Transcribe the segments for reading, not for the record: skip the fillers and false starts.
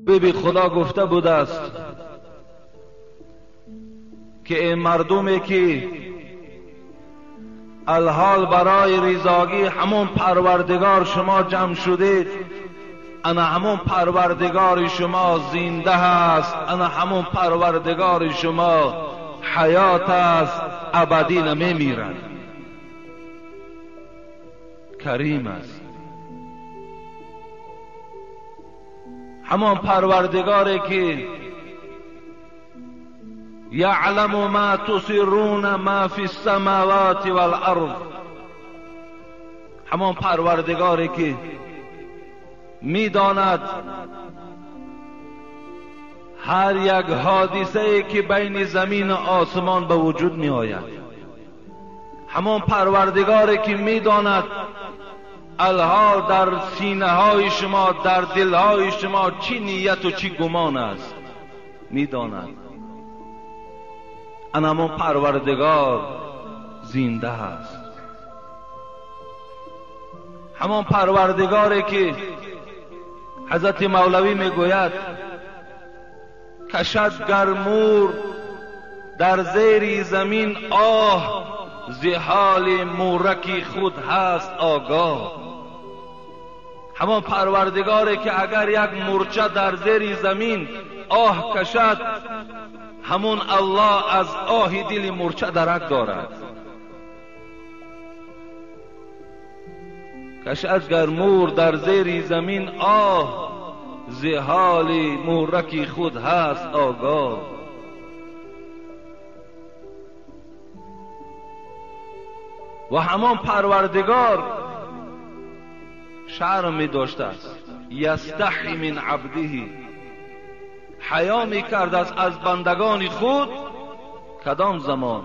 Биби Худо гуфта будааст ки эй мардуме ки алҳол барои ризогӣ ҳамон Парвардигор шумо ҷамъ шудед, ана ҳамон Парвардигори шумо зинда ҳаст, ана ҳамон Парвардигори шумо ҳаёт аст, абадӣ намемирад, карим аст. Ҳамон Парвардигоре ки یعلم ما تسرون ما فی السماوات والارض، همان پروردگاری که میداند هر یک حادثه ای که بین زمین و آسمان به وجود می آید، همان پروردگاری که میداند الحال در سینه های شما، در دل های شما چی نیت و چی گمان است، میداند. انا همون پروردگار زنده هست، همان پروردگاری که حضرت مولوی میگوید کشد گرمور در زیر زمین آه، ز حال مورکی خود هست آگاه. همان پروردگاری که اگر یک مورچه در زیر زمین آه کشد، همون الله از آه دل مورچه درک دارد. کشد گر مور در زیر زمین آه، ز حال مورکی خود هست آگاه. و همان پروردگار شرم می داشته است، یستحی من عبده، حیا می کرد است از بندگان خود. کدام زمان؟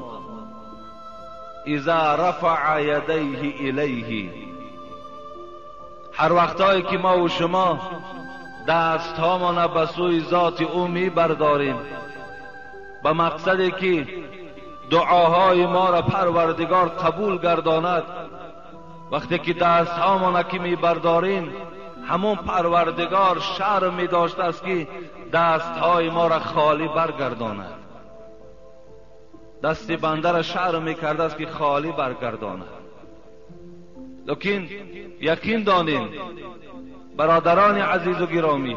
اذا رفع یدیه الیه، هر وقتایی که ما و شما دست هامان به سوی ذات او می برداریم به مقصدی که دعاهای ما را پروردگار قبول گرداند، وقتی که دست هامان که می برداریم، همون پروردگار شرم می داشته است که دستهای ما را خالی برگرداند. دست بنده را شرم می کرده است که خالی برگرداند. لیکن یقین دانیم برادران عزیز و گرامی،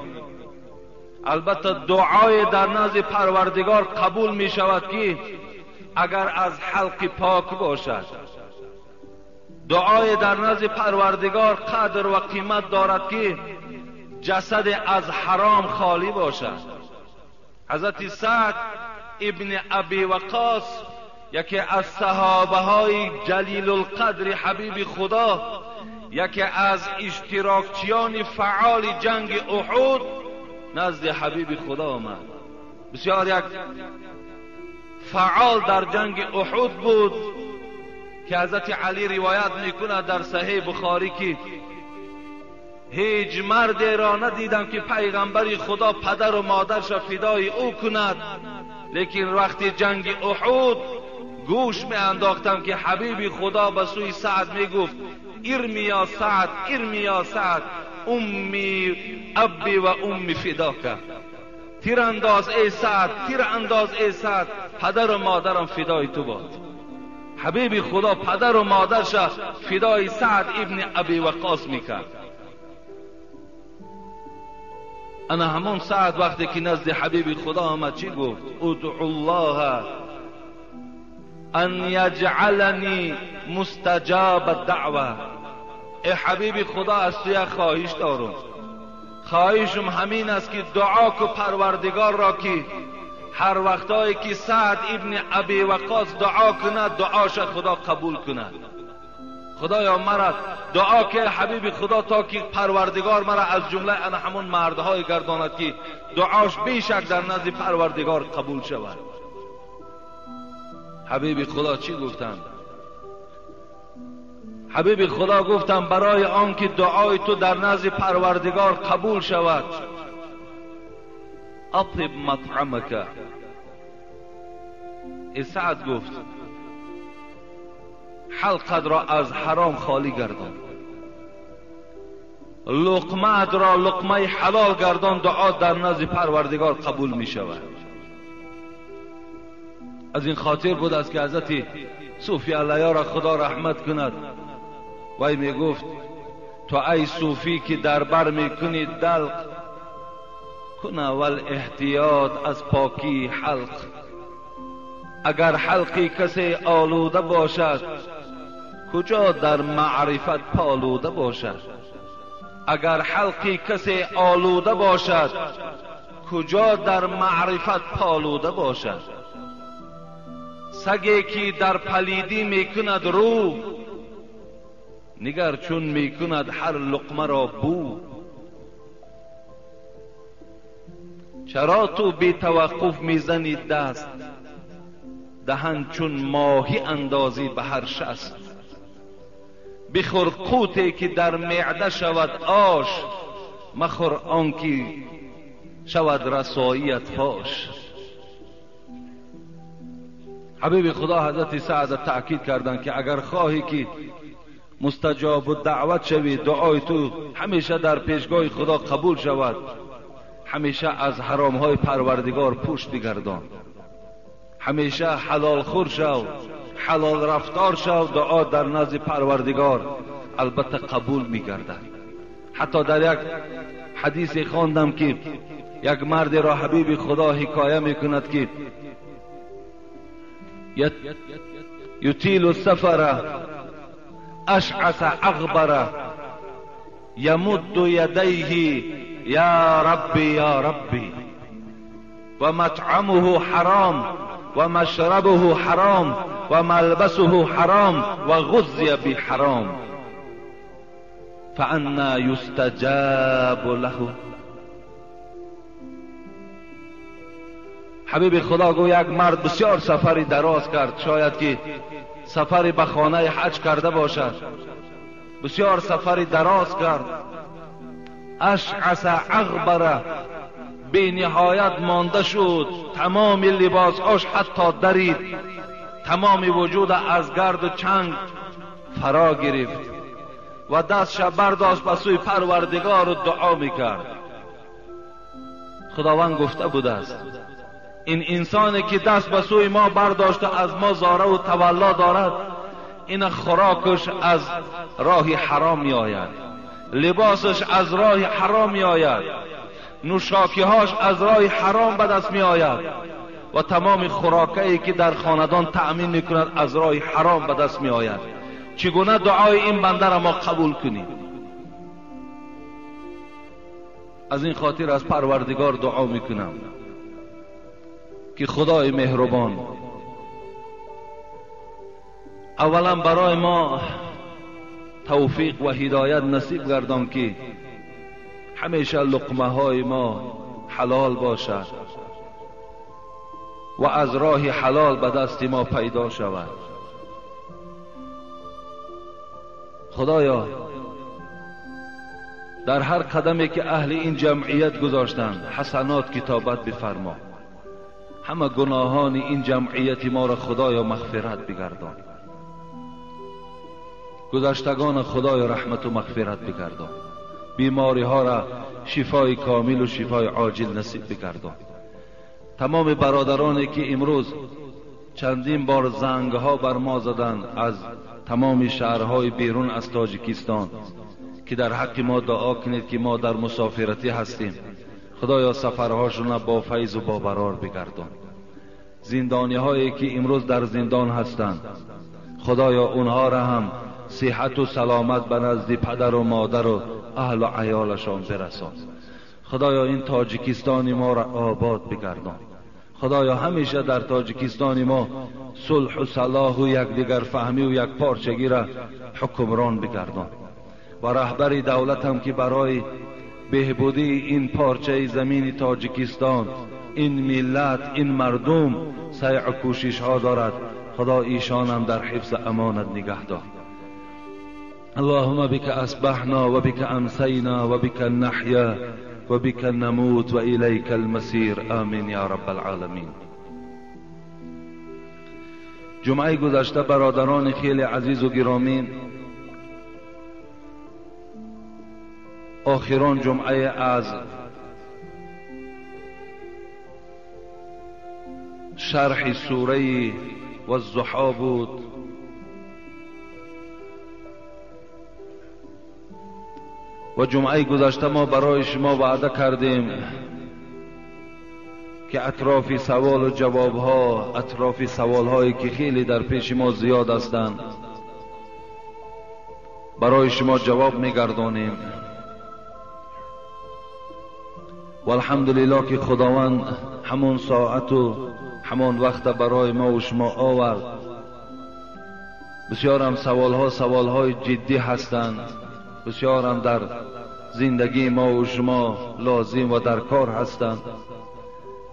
البته دعای در نزد پروردگار قبول می شود که اگر از حلق پاک باشد. دعای در نزد پروردگار قدر و قیمت دارد که جسد از حرام خالی باشد. حضرت سعد ابن ابی وقاص، یکی از صحابه های جلیل القدر حبیب خدا، یکی از اشتراکچیان فعال جنگ احد، نزد حبیب خدا آمد. بسیار یک فعال در جنگ احد بود که حضرت علی روایت میکند در صحیح بخاری که هیچ مردی را ندیدم که پیغمبر خدا پدر و مادرش را فدای او کند، لیکن وقتی جنگ احد گوش می انداختم که حبیب خدا به سوی سعد می گفت ارمی یا سعد، ارمی یا سعد، امی ابی و امی فداکه. تیر انداز ای سعد، تیر انداز ای سعد، پدر و مادرم فدای تو باد. حبیب خدا پدر و مادرش فدای سعد ابن ابی وقاص میکرد. انا همون سعد وقتی که نزد حبیب خدا آمد چی گفت؟ ادعو الله ان یجعلنی مستجاب الدعوه. ای حبیب خدا، از تو یک خواهش دارم، خواهشم همین است که دعا کو پروردگار را که هر وقتایی که سعد ابن ابی وقاص دعا کند، دعاش خدا قبول کند. خدایا مرا دعا که حبیب خدا تا که پروردگار مرا از جمله انا همون مردهای گرداند که دعاش بیشک در نزد پروردگار قبول شود. حبیب خدا چی گفتند؟ حبیب خدا گفتم برای آنکه دعای تو در نزد پروردگار قبول شود، اطیب مطعمک. ای سعد گفت حلقت را از حرام خالی گردان. لقمه را لقمه حلال گردان، دعا در نزد پروردگار قبول می شود. از این خاطر بود است که حضرت صوفی علیه را خدا رحمت کند، وی می گفت تو ای صوفی که در بر می کنی دلق، کن اول احتیاط از پاکی حلق. اگر حلقی کسی آلوده باشد، کجا در معرفت پالوده باشد؟ اگر حلقی کسی آلوده باشد، کجا در معرفت پالوده باشد؟ سگی که در پلیدی میکند رو، نگر چون میکند هر لقمه را بو. چرا تو بی توقف میزنی دست، دهن چون ماهی اندازی به هر شست. بخور قوتی که در معده شود آش، مخور آنکی شود رسواییت فاش. حبیب خدا حضرت سعد تأکید کردند که اگر خواهی که مستجاب دعوت شوی، دعای تو همیشه در پیشگاه خدا قبول شود، همیشه از حرامهای پروردگار پشت بگردان، همیشه حلال خور شو، حلال رفتار شو، دعا در نزد پروردگار البته قبول میگردد. حتی در یک حدیث خواندم که یک مرد را حبیب خدا حکایه میکند که یطیل السفر اشعث اغبر یمد یدیه یا ربی یا ربی و مطعمه حرام و مشربه حرام و ملبسه حرام و غذی بحرام فأنا یستجاب له. حبیب خدا گو یک مرد بسیار سفری دراز کرد، شاید که سفری به خانه حج کرده باشد، بسیار سفری دراز کرد، اشعث اغبر، بی نهایت مانده شد، تمام لباسهاش حتی درید، تمام وجود از گرد و چنگ فرا گرفت و دستش برداشت به سوی پروردگار و دعا میکرد. خداوند گفته بوده است این انسانی که دست به سوی ما برداشته، از ما زاره و تولا دارد، این خوراکش از راه حرام می آید، لباسش از راه حرام می آید، نوشاکیهاش از راه حرام به دست می آید و تمام خوراکهایی که در خاندان تأمین می کند از راه حرام به دست می آید. چگونه دعای این بنده را ما قبول کنیم؟ از این خاطر از پروردگار دعا می کنم که خدای مهربان اولا برای ما توفیق و هدایت نصیب گردان که همیشه لقمه های ما حلال باشد و از راه حلال به دست ما پیدا شود. خدایا در هر قدمی که اهل این جمعیت گذاشتند حسنات کتابت بفرما، همه گناهان این جمعیت ما را خدایا مغفرت بگردان، گذشتگان خدای رحمت و مغفرت بگردان، بیماری ها را شفای کامل و شفای عاجل نصیب بگردان. تمام برادرانی که امروز چندین بار زنگ ها بر ما زدند از تمام شهرهای بیرون از تاجیکستان که در حق ما دعا کنید که ما در مسافرتی هستیم، خدایا سفرهاشون با فیض و با برار بگردان. زندانی هایی که امروز در زندان هستند، خدایا اونها را هم صحت و سلامت به نزد پدر و مادر و اهل و عیالشان برسان. خدایا این تاجیکستان ما را آباد بگردان. خدایا همیشه در تاجیکستان ما صلح و صلاح و یکدیگر فهمی و یک پارچگی را حکمران بگردان و رهبر دولت هم که برای بهبودی این پارچه زمین تاجیکستان، این ملت، این مردم سعی و کوشش ها دارد، خدا ایشان هم در حفظ امانت نگه دار. اللهم بك أصبحنا وبك أمسينا وبك نحيا وبك نموت وإليك المصير آمین یا رب العالمین. جمعه گذشته برادران خیلی عزیز و گرامی آخران جمعه از شرح سوره والضحی بود. و جمعه گذشته ما برای شما وعده کردیم که اطراف سوال و جواب ها، اطراف سوال هایی که خیلی در پیش ما زیاد هستند، برای شما جواب میگردانیم. و الحمدلله که خداوند همون ساعت و همان وقت برای ما و شما آورد. بسیار هم سوال ها سوال های جدی هستند، بسیار هم در زندگی ما و شما لازم و در کار هستند.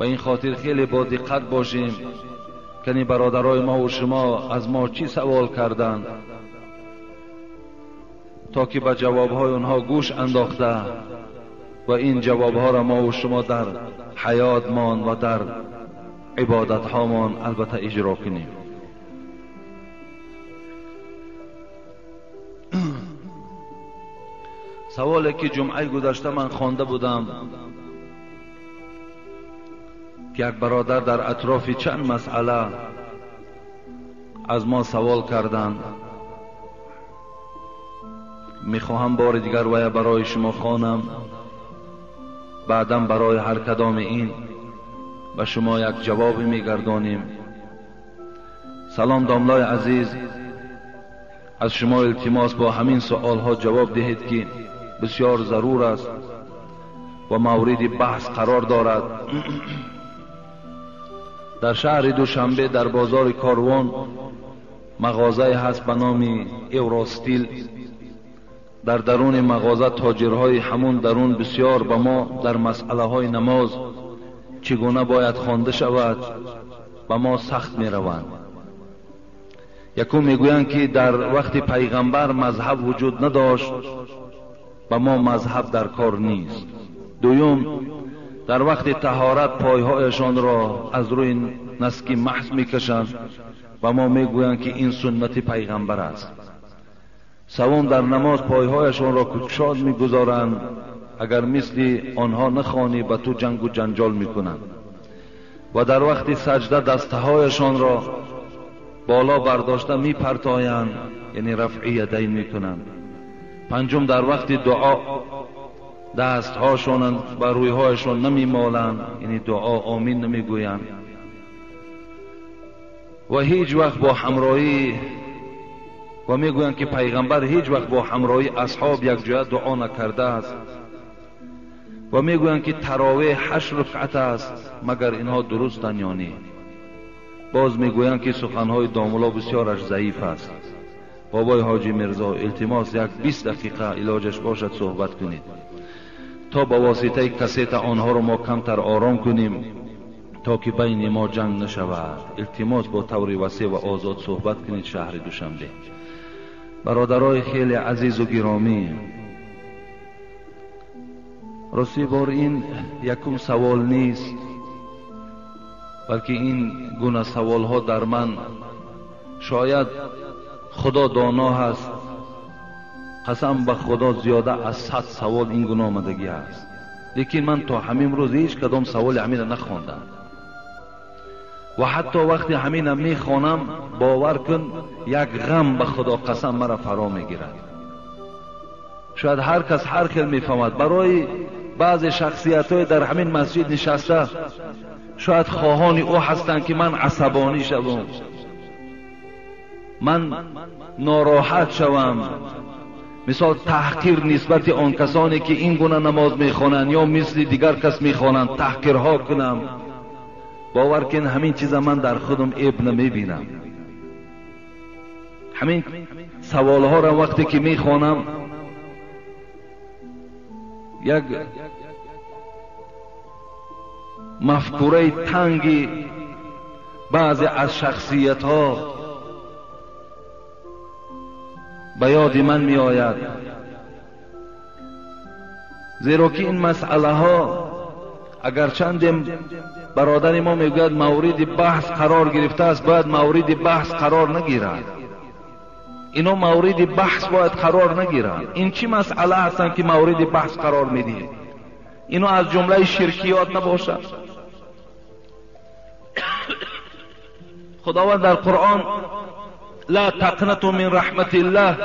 و این خاطر خیلی با دقت باشیم که این برادرای ما و شما از ما چی سوال کردند تا که به جوابهای آنها گوش انداخته و این جوابها را ما و شما در حیاتمان و در عبادتهامان البته اجرا کنیم. سوالی که جمعه گذشته من خوانده بودم که یک برادر در اطراف چند مسئله از ما سوال کردند، میخواهم بار دیگر ویا برای شما خوانم، بعدا برای هر کدام این به شما یک جواب میگردانیم. سلام داملای عزیز، از شما التماس با همین سوال ها جواب دهید که بسیار ضرور است و مورد بحث قرار دارد. در شهر دوشنبه در بازار کاروان مغازه هست به نام ایوراستیل. در درون مغازه تاجرهای همون درون بسیار به ما در مسئله های نماز چگونه باید خوانده شود به ما سخت می روند. یکم میگویند که در وقت پیغمبر مذهب وجود نداشت، به ما مذهب در کار نیست. دوم، در وقت طهارت پایهایشان را از روی نسکی محض میکشند و ما میگویند که این سنت پیغمبر است. سوم، در نماز پایهایشان را کشاد میگذارند، اگر مثل آنها نخوانی به تو جنگ و جنجال میکنند. و در وقت سجده دستهایشان را بالا برداشته میپرتایند، یعنی رفع یدین میکنند. پنجم، در وقت دعا دستهاشان بر رویهایشان نمیمالند، یعنی دعا آمین نمیگویند. و هیچ وقت با همراهی و میگویند که پیغمبر هیچ وقت با همراهی اصحاب یک جای دعا نکرده است. و میگویند که تراویح 8 رکعت است، مگر اینها درستند یا نه؟ باز میگویند که سخنهای داملا بسیارش ضعیف است. بابای حاجی میرزا التماس یک 20 دقیقه علاجش باشد صحبت کنید تا با واسطه کسیت آنها رو ما کمتر آرام کنیم تا که بین ما جنگ نشود. التماس با طور وسیع و آزاد صحبت کنید. شهر دوشنبه. برادرای خیلی عزیز و گرامی، راستی بار این یکم سوال نیست، بلکه این گونه سوال ها در من شاید خدا دانا هست، قسم به خدا زیاده از 100 سوال این گونه آمدگی هست، لیکن من تا همین روز هیچ کدام سوال همین نخواندم و حتی وقتی همین میخوانم باور کن یک غم به خدا قسم مرا فرا میگیرد. شاید هر کس هر خیل میفهمد. برای بعض شخصیت های در همین مسجد نشسته شاید خواهان او هستند که من عصبانی شوم، من ناراحت شوم، مثال تحقیر نسبت آن کسانی که این گونه نماز میخوانند یا مثل دیگر کس میخوانند تحقیرها کنم. باور کن همین چیز من در خودم عیب نمیبینم. همین سوالها را وقتی که میخوانم یک مفکوره تنگی بعضی از شخصیت ها به یاد من می آید، زیرا که این مسئله ها اگر چند برادر ما میگوید مورد بحث قرار گرفته است، باید مورد بحث قرار نگیرد. اینا مورد بحث باید قرار نگیرند. این چی مسئله هستند که مورد بحث قرار میدید؟ اینا از جمله شرکیات نباشد. خداوند در قرآن لا تقنطوا من رحمت الله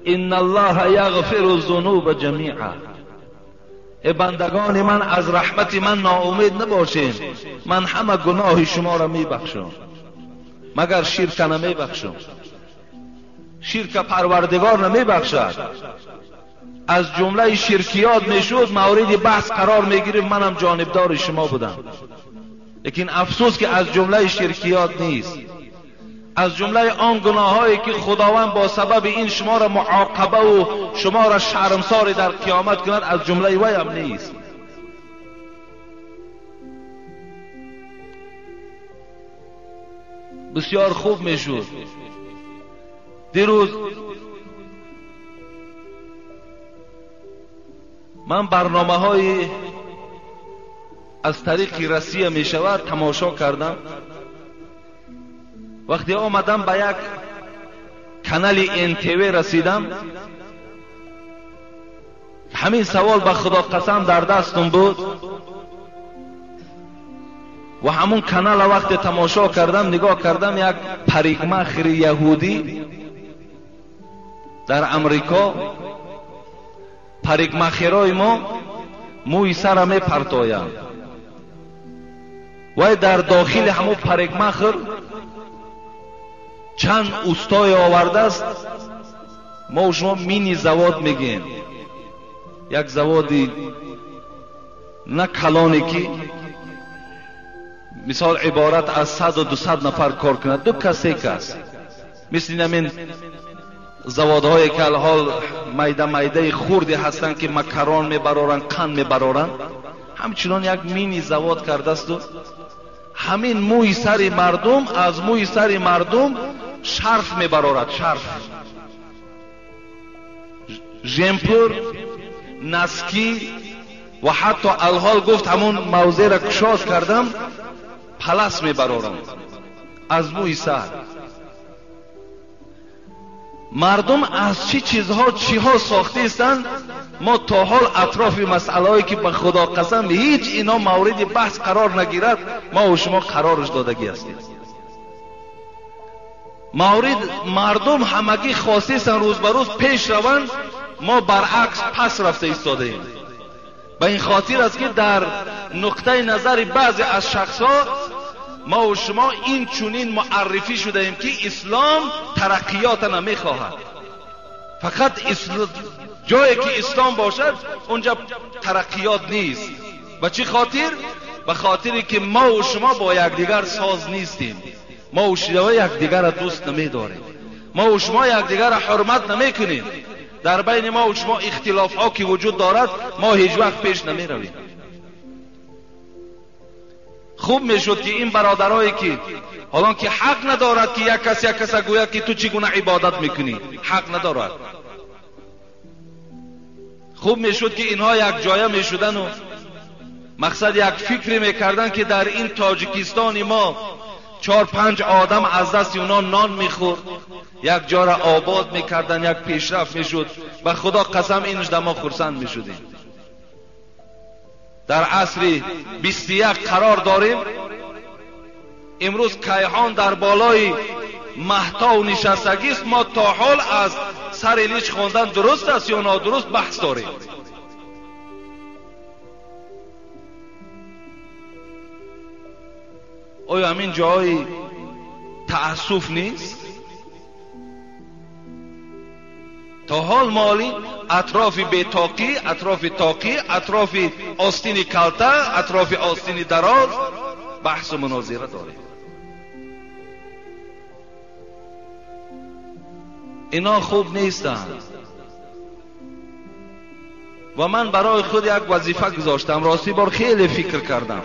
ان الله یغفر الذنوب جمیعا. ای بندگان من، از رحمت من ناامید نباشین، من همه گناه شما را میبخشم مگر شرک نمیبخشم. شرک پروردگار نمیبخشد. از جمله شرکیات میشد مورد بحث قرار میگیریم، منم جانبدار شما بودم، لیکن افسوس که از جمله شرکیات نیست. از جمله آن گناهایی که خداوند با سبب این شما را معاقبه و شما را شرمسار در قیامت کند، از جمله وی هم نیست. بسیار خوب میشد دیروز من برنامه های از طریق رسیه می شود تماشا کردم. وقتی آمدم به یک کانال NTV رسیدم، همین سوال به خدا قسم در دستم بود و همون کانال وقتی تماشا کردم نگاه کردم، یک پریگمخر یهودی در امریکا، پریگمخرای ما موی سر می پرتایند و در داخل همون پریگمخر چند اوستای آورده است. ما و شما مینی زواد میگیم، یک زوادی نه کلانی که مثال عبارت از 100 و 200 نفر کار کند، 2 کس 3 کس، مثل همین زوادهایی که الحال میده میده خوردی هستند که مکران میبرارند، قند میبرارند، همچنان یک مینی زواد کرده است و همین موی سر مردم، از موی سر مردم شرف میبرارد، شرف ژمپر، نسکی و حتی الحال گفت همون موضع را کشاد کردم پلس میبرارم از موی سر مردم. از چی چیزها چیها ساخته هستند؟ ما تا حال اطراف مسئله که به خدا قسم هیچ اینا مورد بحث قرار نگیرد، ما و شما قرارش دادگی هستیم. مورد مردم همگی خواسته هستند روز به روز پیش روند، ما برعکس پس رفته ایستاده ایم. به این خاطر است که در نقطه نظر بعضی از شخصها ما و شما این چنین معرفی شده ایم که اسلام ترقیات نمیخواهد، فقط جایی که اسلام باشد اونجا ترقیات نیست. به چی خاطر؟ به خاطری که ما و شما با یکدیگر ساز نیستیم، ما و شما یکدیگر را دوست نمیداریم، ما و شما یکدیگر را حرمت نمیکنیم. در بین ما و شما اختلاف ها که وجود دارد ما هیچ وقت پیش نمیرویم. خوب میشد که این برادرایی که حالا که حق ندارد که یک کس یک کس گوید که تو چگونه عبادت میکنی، حق ندارد. خوب میشد که اینها یک جایه میشدن و مقصد یک فکری میکردن که در این تاجیکستان ما 4-5 آدم از دست اونا نان میخورد، یک جا را آباد میکردن، یک پیشرفت میشد. و خدا قسم اینش در ما خرسند میشدیم. در عصر 21 قرار داریم. امروز کیهان در بالای مهتاب نشستگی است. ما تا حال از سر لیچ خواندن درست است یا نادرست بحث داریم. آیا همین جای تأسف نیست؟ تا حال مالی اطراف بیتاقی، اطراف تاقی، اطراف آستین کلته، اطراف آستین دراز بحث و مناظره داریم. اینا خوب نیستند و من برای خود یک وظیفه گذاشتم. راستی بار خیلی فکر کردم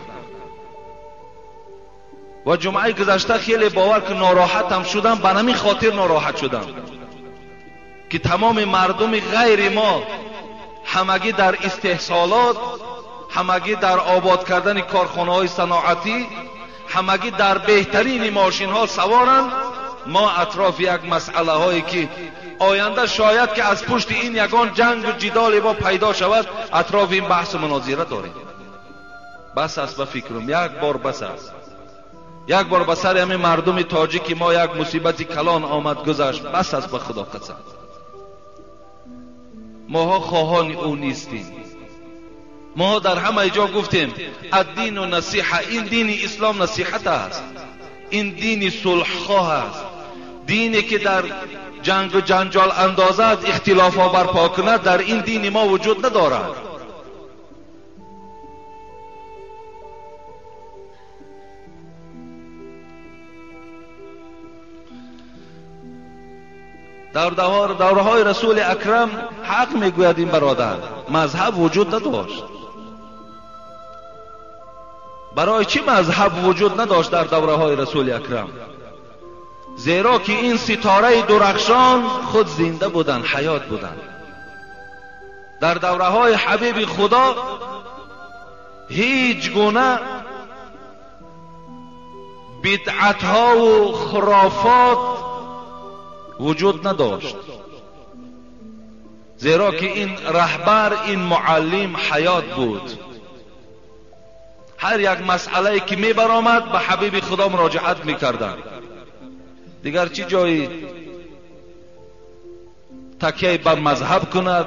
و جمعه گذشته خیلی باور که ناراحتم شدم. به همین خاطر ناراحت شدم که تمام مردم غیر ما همگی در استحصالات، همگی در آباد کردن کارخانه های صنعتی، همگی در بهترین ماشین ها سوارند. ما اطراف یک مسئله هایی که آینده شاید که از پشت این یگان جنگ و جدال با پیدا شود اطراف این بحث و مناظره داریم. بس است به فکرم، یک بار بس است. یک بار به سر همین مردم تاجیک ما یک مصیبت کلان آمد گذشت. بس است به خدا قسم. ماها خواهان او نیستیم. ما در همه جا گفتیم الدین و نصیحه. این دین اسلام نصیحت است، این دین صلح خواه است، دینی که در جنگ و جنجال اندازد، اختلاف ها برپا کند، در این دین ما وجود ندارد. در دورهای رسول اکرم حق میگوید این برادر، مذهب وجود نداشت. برای چی مذهب وجود نداشت در دورهای رسول اکرم؟ زیرا که این ستاره درخشان خود زنده بودند، حیات بودند. در دورهای حبیب خدا هیچ گونه بدعتها و خرافات وجود نداشت، زیرا که این رهبر، این معلم حیات بود. هر یک مسئله که می برآمد به حبیب خدا مراجعت میکردند. دیگر چی جایی تکیه بر مذهب کند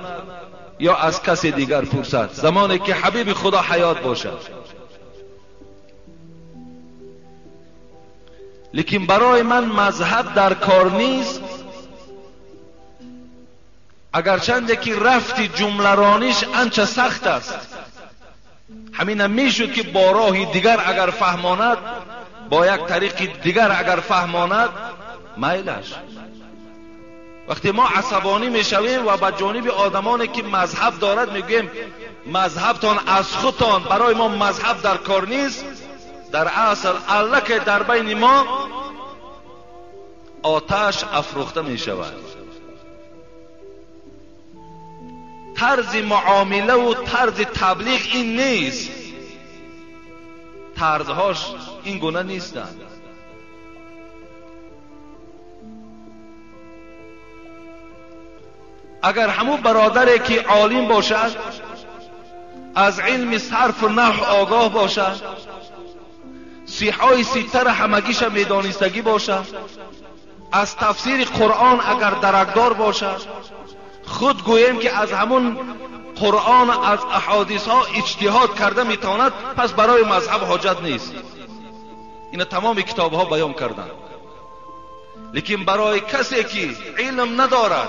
یا از کسی دیگر پرسد، زمانی که حبیب خدا حیات باشد. لیکن برای من مذهب در کار نیست، اگرچند که رفت جمله رانیش انچه سخت است. همین هم میشد که با راه دیگر اگر فهماند، با یک طریق دیگر اگر فهماند، میلش. وقتی ما عصبانی میشویم و به جانب آدمانی که مذهب دارد میگوییم مذهبتان از خودتان، برای ما مذهب در کار نیست، در اصل الکه در بین ما آتش افروخته می شود. طرز معامله و طرز تبلیغ این نیست، طرزهاش این گونه نیستند. اگر همون برادری که عالم باشد، از علم صرف و نحو آگاه باشد، صیحای ستر همگیش میدانستگی باشد، از تفسیر قرآن اگر درکدار باشد، خود گوییم که از همون قرآن از احادیث ها اجتهاد کرده میتواند، پس برای مذهب حاجت نیست. این تمام کتاب ها بیان کردند. لیکن برای کسی که علم ندارد،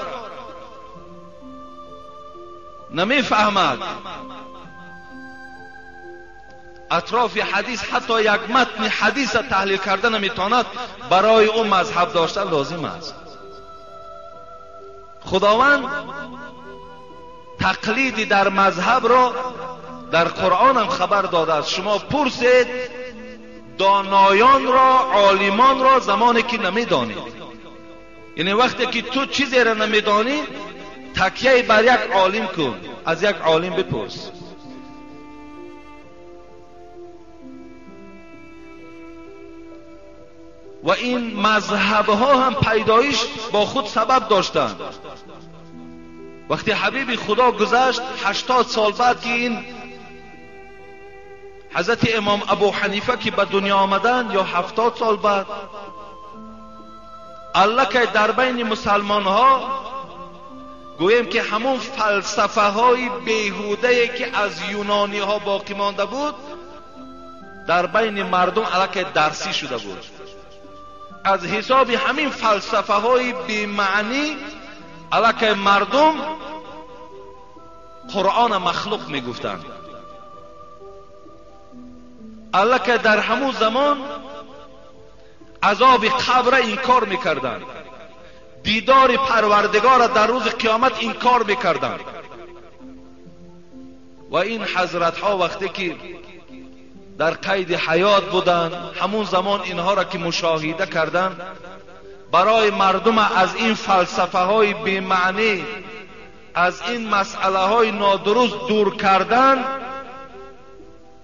نمیفهمد، اطراف حدیث حتی یک متن حدیث تحلیل کرده نمیتواند، برای او مذهب داشتن لازم است. خداوند تقلیدی در مذهب را در قرآن هم خبر داده است. شما پرسید دانایان را، عالمان را، زمانی که نمیدانید. یعنی وقتی که تو چیزی را نمیدانی، تکیه بر یک عالم کن، از یک عالم بپرس. و این مذهب ها هم پیدایش با خود سبب داشتند. وقتی حبیب خدا گذشت 80 سال بعد که این حضرت امام ابو حنیفه که به دنیا آمدند، یا 70 سال بعد، الله که در بین مسلمان ها گوییم که همون فلسفه های بیهوده که از یونانی ها باقی مانده بود در بین مردم الکی درسی شده بود. از حساب همین فلسفه های بی‌معنی الکی مردم قرآن مخلوق میگفتند. الکی در همون زمان عذاب قبر انکار میکردند، دیدار پروردگار در روز قیامت انکار میکردند. و این حضرت ها وقتی که در قید حیات بودند، همون زمان اینها را که مشاهده کردند، برای مردم از این فلسفه های بی‌معنی، از این مسئله های نادرست دور کردن،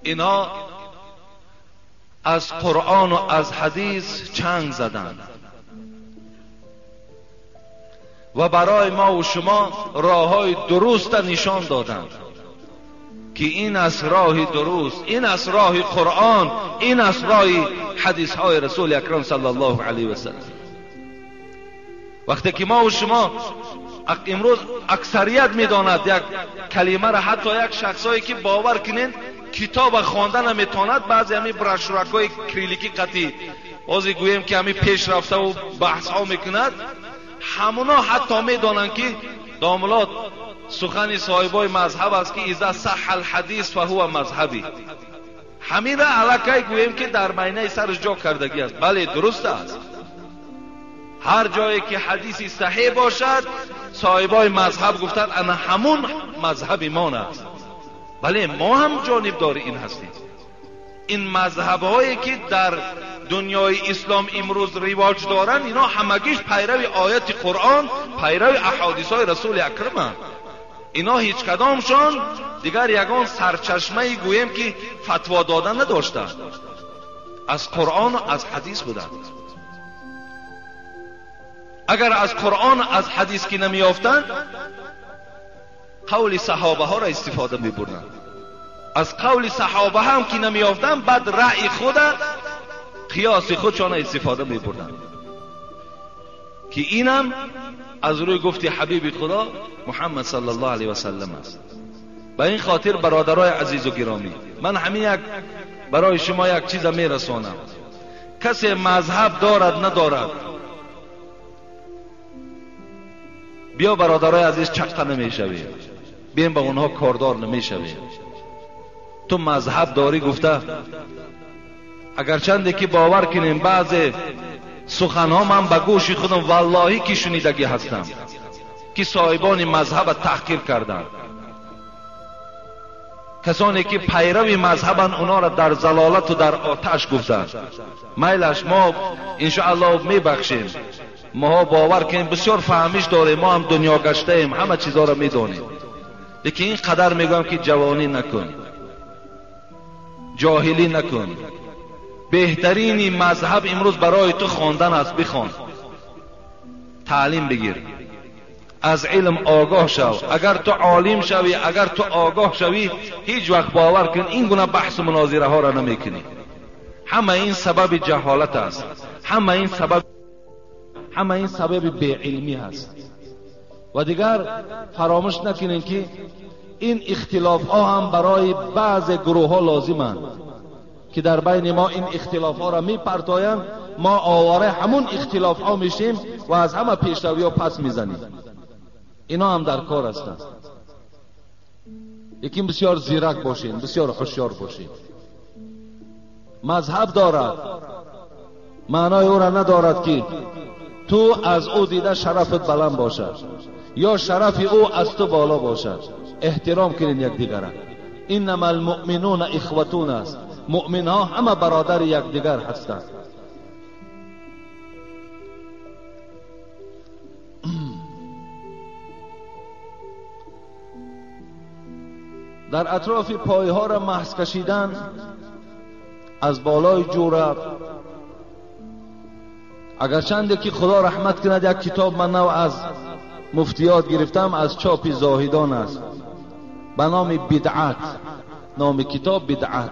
اینها از قرآن و از حدیث چنگ زدند. و برای ما و شما راه درست نشان دادند که این از راه درست، این از راه قرآن، این از راه حدیث های رسول اکرم صلی الله علیه و سلم. وقتی که ما و شما امروز اکثریت میداند یک کلمه را، حتی یک شخصایی که باور کنین کتاب خواندن نمیتواند، بعضی همین براشورکای کریلیکی قطعی بازی گوییم که همین پیش رفته و بحث ها میکند، همونا حتی میدانند که داملات سخن صاحبای مذهب است که اذا صح الحدیث فهو مذهبی. همین را علاقه گوییم که در معنی سرش جا کردگی است. بله درست است، هر جایی که حدیثی صحیح باشد صاحبای مذهب گفتند انا همون مذهب ایمان است. بله ما هم جانبدار این هستیم. این مذهب هایی که در دنیای اسلام امروز رواج دارند، اینا همگیش پیرو آیت قرآن، پیرو احادیث های رسول اکرم هستند. اینا هیچ کدامشان دیگر یگان سرچشمه گوییم که فتوا دادن نداشتند، از قرآن و از حدیث بودند. اگر از قرآن از حدیث که نمیافتند، قول صحابه ها را استفاده میبردند. از قول صحابه هم که نمیافتند، بعد رأی خود، قیاس خودشان استفاده میبردند که اینم از روی گفت حبیب خدا محمد صلی الله علیه و سلم است. به این خاطر برادرای عزیز و گرامی، من همین یک برای شما یک چیز میرسانم. کسی مذهب دارد ندارد، بیا برادرای عزیز چقه نمیشویم، بیایم با اونها کاردار نمیشویم. تو مذهب داری گفته، اگرچنده که باور کنیم بعض سخنها من به گوش خودم واللهی که شنیدگی هستم که صاحبان مذهب تحقیر کردند، کسانی که پیرو مذهبن اونا را در ضلالت و در آتش گفتند. میلش ما انشاءالله میبخشیم، ما باور کنیم بسیار فهمیش داریم، ما هم دنیا گشته ایم، همه چیزا را میدانیم، لیکن این قدر میگم که جوانی نکن، جاهلی نکن. بهترین مذهب امروز برای تو خواندن است، بخوان، تعلیم بگیر، از علم آگاه شو. اگر تو عالم شوی، اگر تو آگاه شوی، هیچ وقت باور کن این گونه بحث و مناظره ها را نمیکنی. همه این سبب جهالت است، همه این سبب بی‌علمی هست. و دیگر فراموش نکنین که این اختلاف ها هم برای بعض گروه ها لازمند که در بین ما این اختلاف ها را میپرتایند، ما آواره همون اختلاف ها میشیم و از همه پیشروی ها پس میزنیم. اینا هم در کار هستند. یکی بسیار زیرک باشین، بسیار هوشیار باشین. مذهب دارد معنای او را ندارد که تو از او دیده شرفت بلند باشد یا شرف او از تو بالا باشد. احترام کنین یکدیگر. انما المؤمنون اخوتون است، مؤمن ها همه برادر یکدیگر هستند. در اطراف پایها را محض کشیدن از بالای جورب، اگرچند که خدا رحمت کند یک کتاب من نو از مفتیات گرفتم، از چاپ زاهدان است، به نام بدعت، نام کتاب بدعت.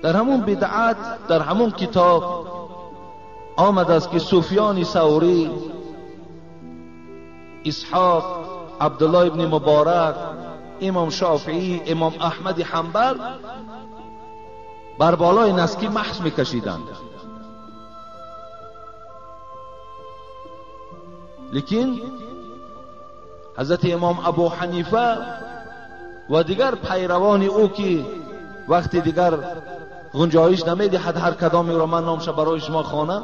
در همون بدعت، در همون کتاب آمد است که سفیان ثوری، اسحاق، عبدالله ابن مبارک، امام شافعی، امام احمد حنبل بر بالای نسکی محض میکشیدند. لیکن حضرت امام ابو حنیفه و دیگر پیروان او که وقتی دیگر گنجایش نمیدهد هر کدامی را من نامش برای شما خوانم،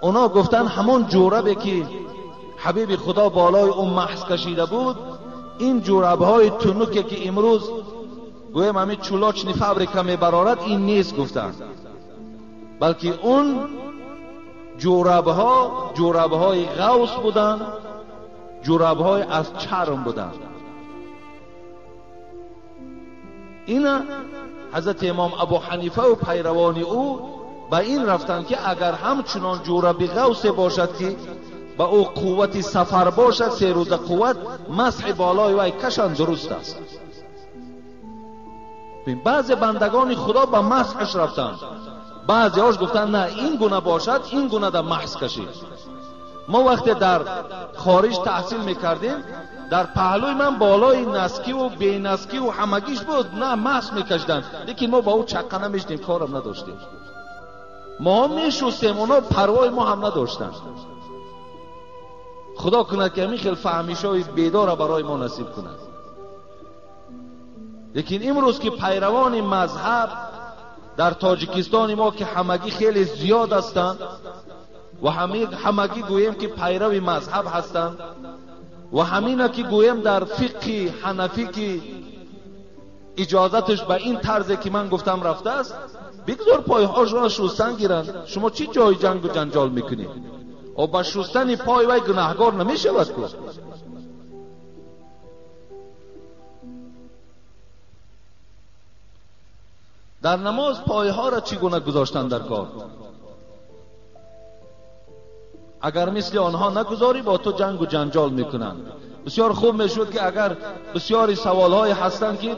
اونا گفتن همون جوربه که حبیب خدا بالای اون محض کشیده بود، این جوربهای تنوکه که امروز گویم همین چولاچنی فابریکا میبرارد این نیست گفتن، بلکه اون جوربها جوربهای غوث بودن، جوربهای از چرم بودن. این حضرت امام ابو حنیفه و پیروان او به این رفتن که اگر همچنان جورب غوث باشد که ба ӯ қуввати сафар бошад, 3 рӯза қувват, масҳи болои вай кашанд дуруст аст. Баъзе бандагони худо ба масҳаш рафтанд, баъзеҳош гуфтанд на, ин гуна бошад, ин гуна да маҳс кашид. Мо вақте дар хориҷ таҳсил мекардем, дар паҳлӯи ман болои наскиву бенаскиву ҳамагиш буд, на маҳс мекашиданд, лекин мо ба ӯ чаққа намешидем, корам надоштем. Мо мешустем, оно парвои мо ҳам надоштанд. Худо кунад ки ҳамин хел фаҳмишҳои бедора барои мо насиб кунад. Лекин имрӯз ки пайравони мазҳаб дар тоҷикистони мо ки ҳамагӣ хеле зиёд ҳастанд ва ҳамагӣ гӯем ки пайрави мазҳаб ҳастанд ва ҳамина ки гӯем дар фиқҳи ҳанафӣ ки иҷозаташ ба ин тарзе ки ман гуфтам рафтааст, бигзор пойҳошро шустан гиранд. Шумо чӣ ҷои ҷангу ҷанҷол мекунед? О ба шустани пой вай гунаҳгор намешавад ку. Дар намоз пойҳоро чӣ гуна гузоштан дар кор? Агар мисли онҳо нагузорӣ, бо ту ҷангу ҷанҷол мекунанд. Бисёр хуб мешуд ки агар бисёри саволҳое ҳастанд ки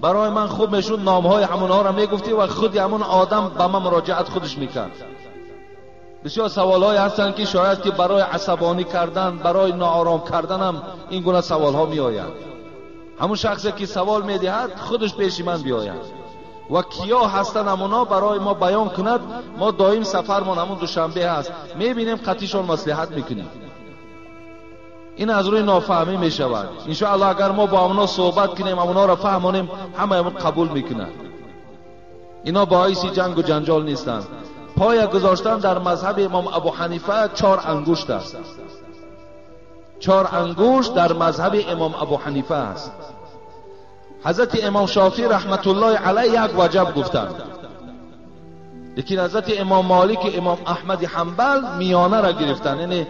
барои ман хуб мешуд номҳои ҳамонҳоро мегуфтӣ ва худи ҳамон одам ба ман муроҷиат худаш мекард. Бисёр саволҳое ҳастанд ки шояд ки барои асабонӣ кардан, барои ноором карданам ин гуна саволҳо меояд. Ҳамон шахсе ки савол медиҳад худаш пеши ман биёяд ва киё ҳастанд ҳамонҳо барои мо баён кунад. Мо доим сафармон ҳамон душанбе ҳаст, мебинем қатишон маслиҳат мекунем. Ин аз рӯи нофаҳмӣ мешавад. Иншоаллоҳ агар мо бо ҳамонҳо суҳбат кунем, ҳамонҳоро фаҳмонем, ҳамаамон қабул мекунад. Ино боиси ҷангу ҷанҷол нестанд. Поя гузоштан дар мазҳаби имом Абу Ҳанифа 4 ангушт аст. 4 ангушт дар мазҳаби имом Абу Ҳанифа аст. Ҳазрати имом Шофиъ раҳматуллоҳи алайҳ 1 ваҷаб гуфтанд, лекин ҳазрати имом Молик ва имом Аҳмади Ҳанбал миёна ра гирифтанд, яъне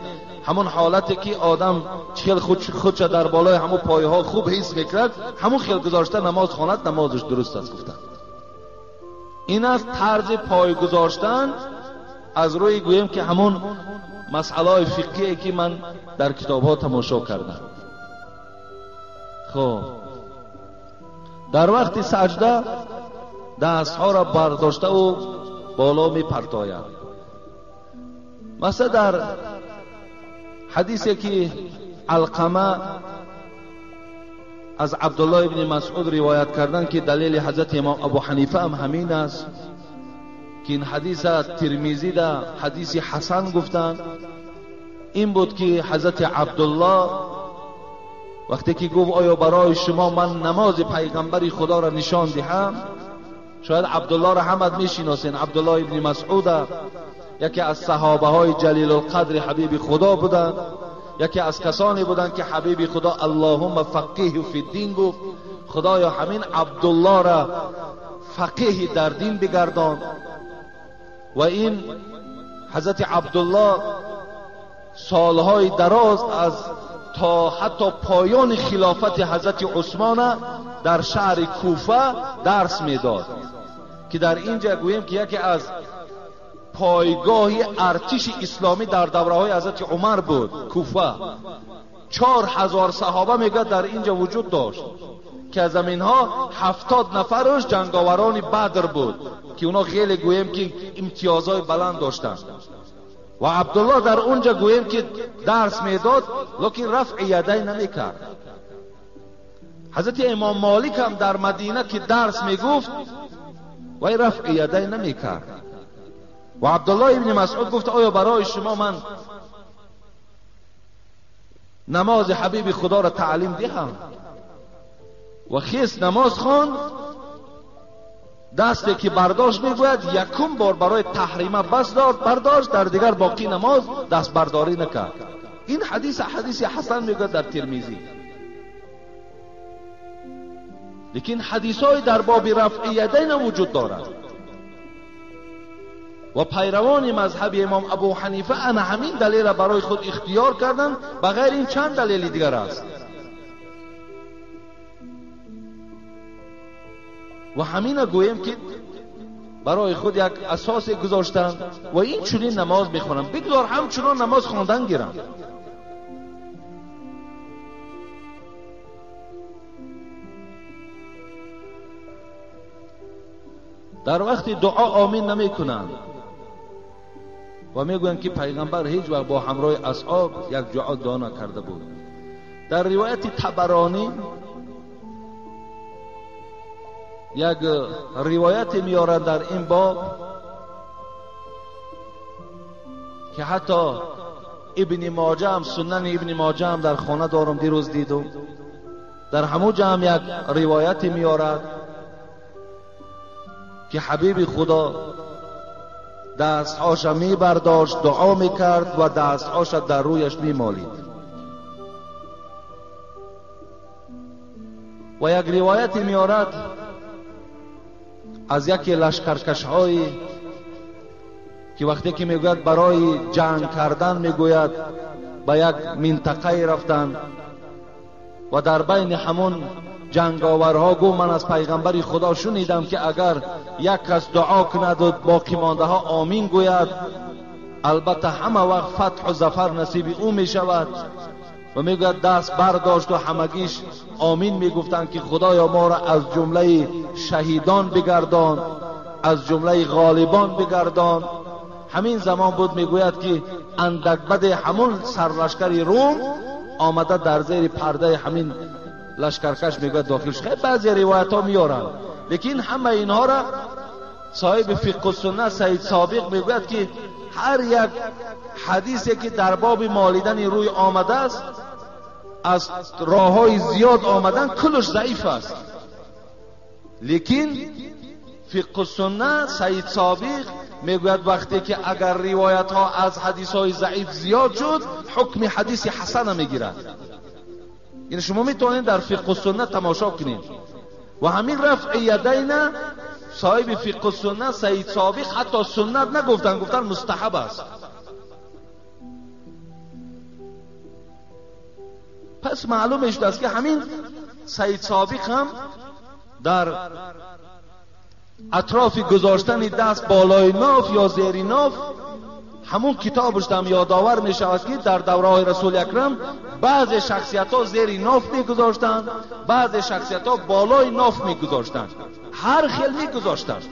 ҳамон ҳолате ки одам хел худша дар болои ҳамон пойҳо хуб ҳис мекард, ҳамон хел гузошта намоз хонад, намозаш дуруст аст гуфтанд. Ин аст тарзи пой гузоштан аз рӯи гӯем ки ҳамон масъалаҳои фиқҳие ки ман дар китобҳо тамошо кардам. Хоб, дар вақти саҷда дастҳоро бардоштаву боло мепартояд. Масалан дар ҳадисе ки Алқама аз Абдуллоҳ ибни Масъуд ривоят карданд ки далели ҳазрати имом Абу Ҳанифа ҳам ҳамин аст ки ин ҳадиса Тирмизӣ да ҳадиси ҳасан гуфтанд, ин буд ки ҳазрати Абдуллоҳ вақте ки гуфт оё барои шумо ман намози пайғамбари худоро нишон диҳам, шояд Абдуллоҳро ҳамат мешиносен. Абдуллоҳ ибни Масъуда яке аз саҳобаҳои ҷалилулқадри ҳабиби худо буданд, яке аз касоне буданд ки ҳабиби худо аллоҳумма фақиҳу фиддин гуфт, худоё ҳамин Абдуллоҳро фақиҳи дар дин бигардон. Ва ин ҳазрати Абдуллоҳ солҳои дароз аз то ҳатто поёни хилофати ҳазрати Усмона дар шаҳри Куфа дарс медод ки дар инҷа гӯем ки яке аз пойгоҳи артиши исломӣ дар давраҳои ҳазрати Умар буд Куфа. 4000 саҳоба мегӯяд дар инҷа вуҷуд дошт ки аз заминҳо 70 нафараш ҷанговарони Бадр буд ки оно хеле гӯем ки имтиёзҳои баланд доштанд. Ва Абдуллоҳ дар онҷа гӯем ки дарс медод, лекин рафъи ядай намекард. Ҳазрати имом Молик ҳам дар Мадина ки дарс мегуфт, вай рафъи ядай намекард. Ва Абдуллоҳ ибни Масъуд гуфт оё барои шумо ман намози ҳабиби худоро таълим диҳам? Ва хес намоз хонд, дасте ки бардошт мегӯяд якум бор барои таҳрима бас бардошт, дар дигар боқӣ намоз дастбардорӣ накард. Ин ҳадис ҳадиси ҳасан мегӯяд дар Тирмизӣ. Лекин ҳадисҳои дар боби рафъи ядайн вуҷуд дорад ва пайравони мазҳаби имом Абу Ҳанифа ана ҳамин далелро барои худ ихтиёр карданд, ба ғайр ин чанд далели дигар аст. Ва ҳамина гӯем ки барои худ як асосе гузоштанд ва ин чунин намоз мехонанд. Бигзор ҳамчунон намоз хондан гиранд. Дар вақти дуо омин намекунанд ва мегӯянд ки пайғамбар ҳеҷ вақт бо ҳамроҳи асҳоб як ҷо дуо накарда буд. Дар ривояти Табаронӣ як ривояте меоранд дар ин боб ки ҳатто Ибни Моҷа ҳам, Сунани Ибни Моҷа ҳам дар хона дорам, дирӯз дидум, дар ҳамон ҷо ҳам як ривояте меорад ки ҳабиби Худо дастҳоша мебардошт, дуо мекард ва дастҳоша дар рӯяш мемолид. Ва як ривояте меорад аз яке лашкаркашҳое ки вақте ки мегӯяд барои ҷанг кардан, мегӯяд ба як минтақае рафтанд ва дар байни ҳамон ҷанговарҳо гуфт ман аз пайғамбари Худо шунидам ки агар як кас дуо кунад ва боқимондаҳо омин гӯяд, албатта ҳама вақт фатҳу зафар насиби ӯ мешавад. Ва мегӯяд даст бардошт ва ҳамагиш омин мегуфтанд ки худоё моро аз ҷумлаи шаҳидон бигардон, аз ҷумлаи ғолибон бигардон. Ҳамин замон буд мегӯяд ки андакбаде ҳамон сарлашкари Рум омада дар зери пардаи ҳамин лашкаркаш мегӯяд дохил шуд. Хеле баъзе ривоятҳо меоранд, лекин ҳама инҳоро соҳиби фиқҳу суннат Саид Собиқ мегӯяд ки ҳар як ҳадисе ки дар боби молидани рӯй омадааст аз роҳҳои зиёд омадан куллаш заиф аст. Лекин фиқҳу суннат Саид Собиқ мегӯяд вақте ки агар ривоятҳо аз ҳадисҳои заиф зиёд шуд, ҳукми ҳадиси ҳасана мегирад. Ин шумо метавонед дар фиқҳу суннат тамошо кунед. Ва ҳамин рафъи ядайна соҳиби фиқҳу суннат Саид Собиқ ҳатто суннат нагуфтанд, гуфтанд мустаҳаб аст. Пас маълум мешуд ки ҳамин Саид Собиқ ҳам дар атрофи гузоштани даст болои ноф ё зери ноф ҳамон китобаш ҳам ёдовар мешавад ки дар давраҳои Расули Акрам баъзе шахсиятҳо зери ноф мегузоштанд, баъзе шахсиятҳо болои ноф мегузоштанд, ҳар хел мегузоштанд.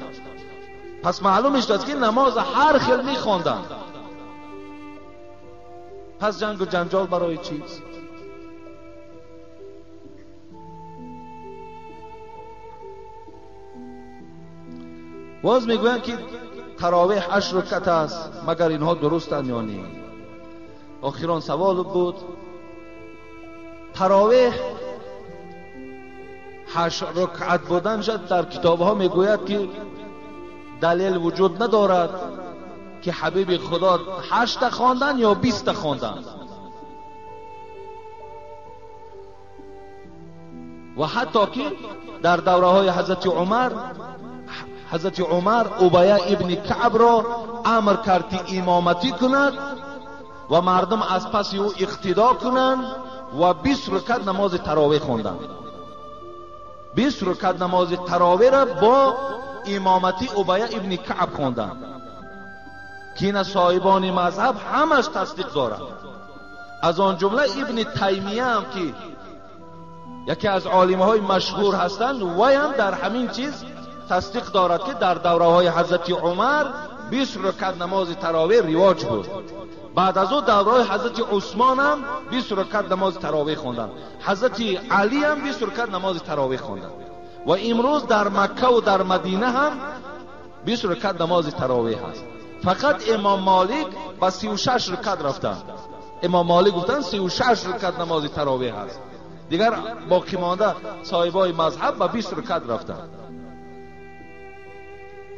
Пас маълум мешуд ки намоз ҳар хел мехонданд. Пас ҷангу ҷанҷол барои чист? Боз мегӯянд ки таровеҳ 8 ракъат аст, магар инҳо дурустанд ё не? Охирон савол буд. Таровеҳ 8 ракъат буданаш дар китобҳо мегӯяд ки далел вуҷуд надорад ки ҳабиби Худо 8 хондан ё 20 хондан. Ва ҳатто ки дар давраҳои ҳазрати Умар Убая ибни Каъбро амр кард ки имоматӣ кунад ва мардум аз паси ӯ иқтидо кунанд ва 20 ракъат намози таровеҳ хонданд. 20 ракъат намози таровеҳро бо имомати Убая ибни Каъб хонданд ки ина соҳибони мазҳаб ҳамаш тасдиқ доранд. Аз он ҷумла Ибни Таймия ҳам ки яке аз олимҳои машҳур ҳастанд, вай ҳам дар ҳамин чиз тасдиқ дорад ки дар давраҳои ҳазрати Умар 20 ракъат намози таровеҳ ривоҷ буд. Баъд аз ӯ давраҳои ҳазрати Усмон ҳам 20 ракъат намози таровеҳ хонданд, ҳазрати Алӣ ҳам 20 ракъат намози таровеҳ хонданд ва имрӯз дар Макка ва дар Мадина ҳам 20 ракъат намози таровеҳ ҳаст. Фақат Имом Молик ба 36 ракъат рафтанд. Имом Молик гуфтанд 36 ракъат намози таровеҳ ҳаст. Дигар боқимонда соҳибои мазҳаб ба 20 ракъат рафтанд.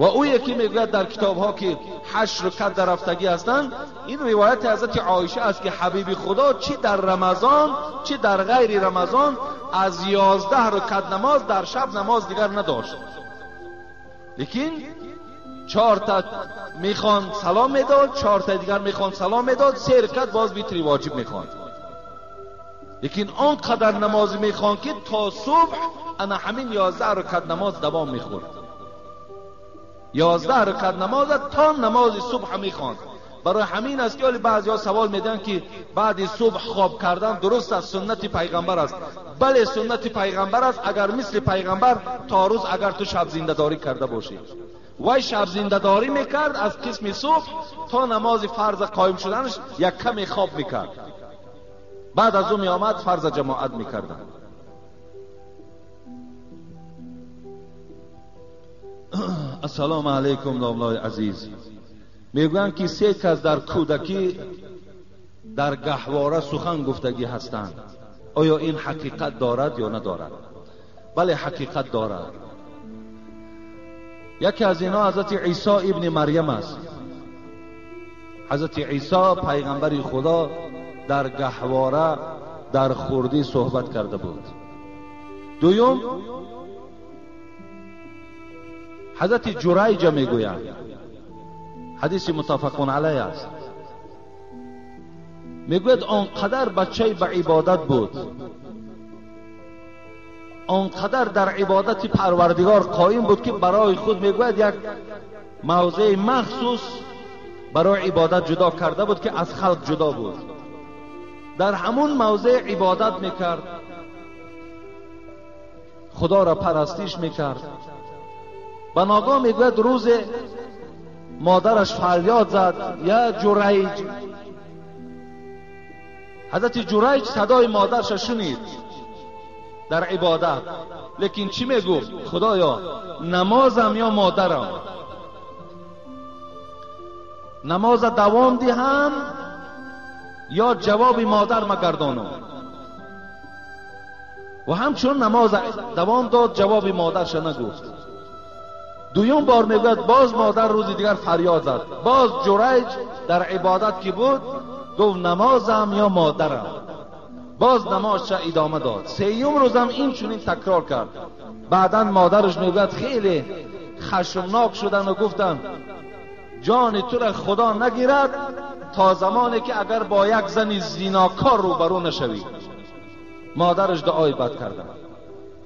Ва ӯе ки мегӯяд дар китобҳо ки 8 ракъат дар рафтагӣ ҳастанд, ин ривояти ҳазрати Оиша аст ки ҳабиби Худо чӣ дар Рамазон чӣ дар ғайри Рамазон аз 11 ракъат намоз дар шаб намоз дигар надошт. Лекин 4 та мехонд салом медод, 4 та дигар мехонд салом медод, 3 ракъат боз витри воҷиб мехонд. Лекин он қадар намоз мехонд ки то субҳ ана ҳамин 11 ракъат намоз давом мехӯрд. 11 رکعت نماز تا نماز صبح میخواند. برای همین است که بعضی ها سوال میدن که بعد صبح خواب کردن درست است، سنت پیغمبر است. بله سنت پیغمبر است، اگر مثل پیغمبر تا روز اگر تو شب زنده داری کرده باشی. وای شب زنده داری میکرد از قسم صبح تا نماز فرض قایم شدنش یک کمی خواب میکرد، بعد از او میآمد فرض جماعت میکردن. السلام علیکم داملای عزیز. میگویند که سه کس در کودکی در گهواره سخن گفتگی هستند، آیا این حقیقت دارد یا ندارد؟ بله حقیقت دارد. یکی از اینها حضرت عیسی ابن مریم است. حضرت عیسی پیغمبر خدا در گهواره در خردی صحبت کرده بود. دوم حضرت جریج میگویند، حدیث متفق علیه است، میگوید آنقدر بچه به عبادت بود، آنقدر در عبادت پروردگار قایم بود که برای خود میگوید یک موضع مخصوص برای عبادت جدا کرده بود که از خلق جدا بود. در همون موضع عبادت میکرد، خدا را پرستش میکرد. و ناگاه میگوید روز مادرش فریاد زد یا جریج. حضرت جریج صدای مادرش شنید در عبادت، لیکن چی میگفت؟ خدایا نمازم یا مادرم، نماز دوام دهم یا جواب مادر مگردانم. و همچون نماز دوام داد، جواب مادرش نگفت. دویم بار میگوید باز مادر روز دیگر فریاد زد، باز جریج در عبادت که بود گفت نمازم یا مادرم، باز نمازش ادامه داد. سیوم روزم این چنین تکرار کرد. بعدا مادرش میگوید خیلی خشمناک شدن و گفتن جان تو را خدا نگیرد تا زمانی که اگر با یک زن زیناکار روبرو نشوی. مادرش دعای بد کردن.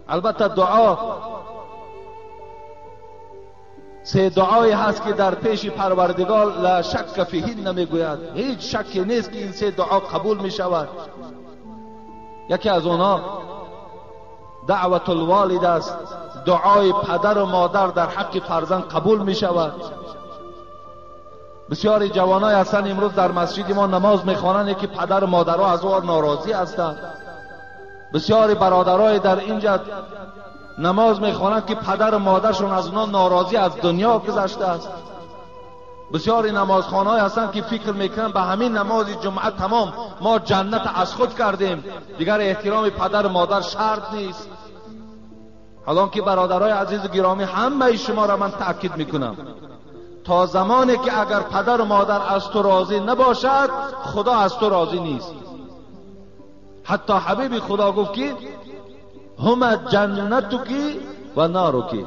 البته دعا سه دعایی هست که در پیش پروردگار لا شک فیه نمیگوید، هیچ شکی نیست که این سه دعا قبول می شود. یکی از آنها دعوت الوالد است، دعای پدر و مادر در حق فرزند قبول می شود. بسیاری جوانای هستند امروز در مسجد ما نماز میخوانند که پدر و مادرها از او ناراضی هستند. بسیاری برادرای در اینجا نماز میخوانند که پدر و مادرشون از اونا ناراضی از دنیا گذشته است. بسیاری نمازخوان‌های هستند که فکر میکنن به همین نماز جمعه تمام ما جنت از خود کردیم، دیگر احترام پدر و مادر شرط نیست. حالا که برادرای عزیز و گرامی، همه شما را من تاکید میکنم تا زمانی که اگر پدر و مادر از تو راضی نباشد، خدا از تو راضی نیست. حتی حبیب خدا گفت که همه جنتکی و نارکی،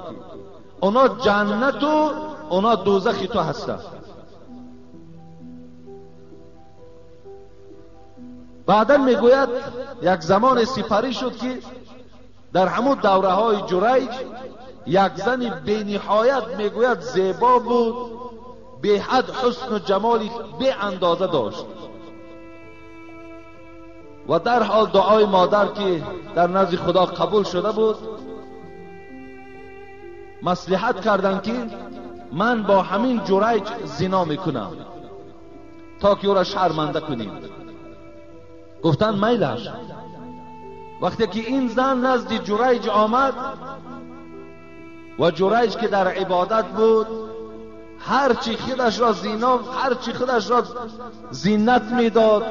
اونا جنت و اونا دوزخی تو هستن. بعدا میگوید یک زمان سپری شد که در همون دوره های جریج یک زن بی نهایت میگوید زیبا بود، به حد حسن و جمالی بی اندازه داشت. و در حال دعای مادر که در نزد خدا قبول شده بود، مصلحت کردند که من با همین جریج زنا میکنم تا که او را شرمنده کنیم. گفتن میلش. وقتی که این زن نزد جریج آمد و جریج که در عبادت بود، هرچی خودش را زینا، هرچی خودش را زینت میداد،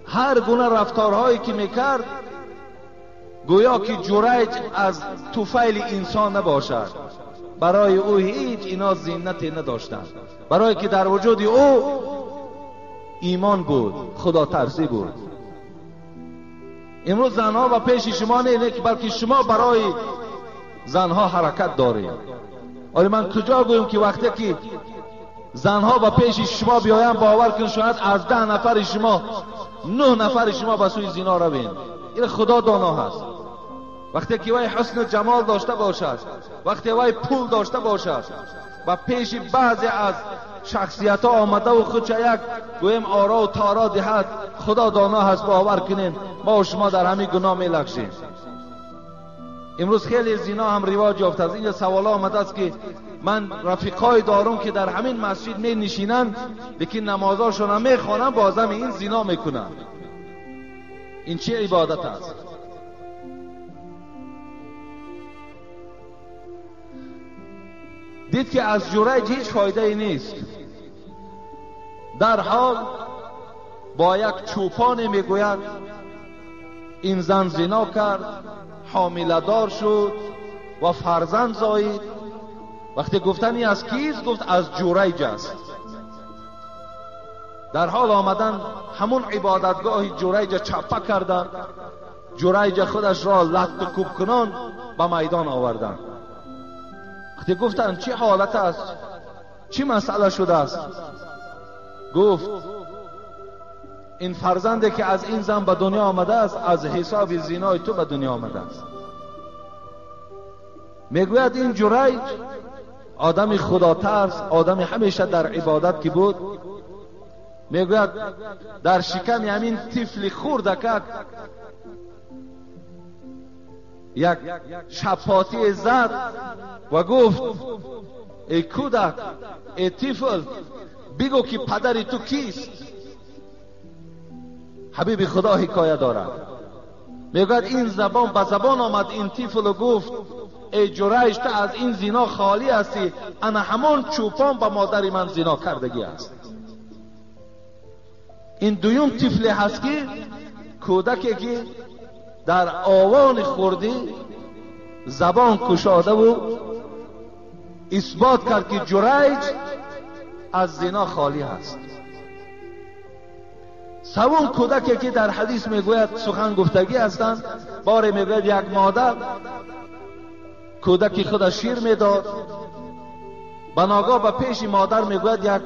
هر گونه رفتارهایی که میکرد، گویا که جریج از طفیل انسان نباشد. برای او هیچ اینا زینتی نداشتند، برای که در وجود او ایمان بود، خدا ترسی بود. امروز زنها و پیش شما نه، بلکه شما برای زنها حرکت دارید. آره من کجا گویم که وقتی که زنها با پیش شما بیایم، باور کن شاید از 10 نفر شما 9 نفر شما به سوی زنا روین. این خدا دانا هست. وقتی که وی حسن و جمال داشته باشد، وقتی وی پول داشته باشد و پیش بعضی از شخصیت ها آمده و خودش یک گویم آرا و تارا دهد، خدا دانا هست، باور کنین ما و شما در همین گناه میلغزیم. امروز خیلی زنا هم رواج یافته است. اینجا سوال آمده است که من رفیقای دارم که در همین مسجد می نشینند، لیکن نمازاشون هم میخوانند، بازم این زنا میکنند. این چه عبادت است؟ دید که از جریج هیچ فایده ای نیست. در حال با یک چوپان میگوید این زن زنا کرد، حامله دار شد و فرزند زایید. وقتی گفتن از کیست، گفت از جریج است. در حال آمدن همون عبادتگاه جریج چپه کردند، جریج خودش را لط و کوب کنان به میدان آوردند. وقتی گفتن چه حالت است، چه مسئله شده است، گفت این فرزندی که از این زن به دنیا آمده است از حساب زینای تو به دنیا آمده است. میگوید این جریج آدم خدا ترس، آدم همیشه در عبادت که بود، میگوید در شکم همین طفل خردکک یک شپاتی زد و گفت ای کودک، ای طفل، بگو که پدر تو کیست. حبیب خدا حکایه دارد. میگوید این زبان به زبان آمد این طفل و گفت ای جریج، تو از این زنا خالی هستی، انا همان چوپان به مادر من زنا کردگی است. این دویم طفل هست که کودکی که در آوان خوردی زبان کشاده و اثبات کرد که جریج از زنا خالی هست. سوم کودکی که در حدیث میگوید سخن گفتگی هستند، باره میگوید یک مادر کودکی خود شیر میداد، بناگاه به پیش مادر میگوید یک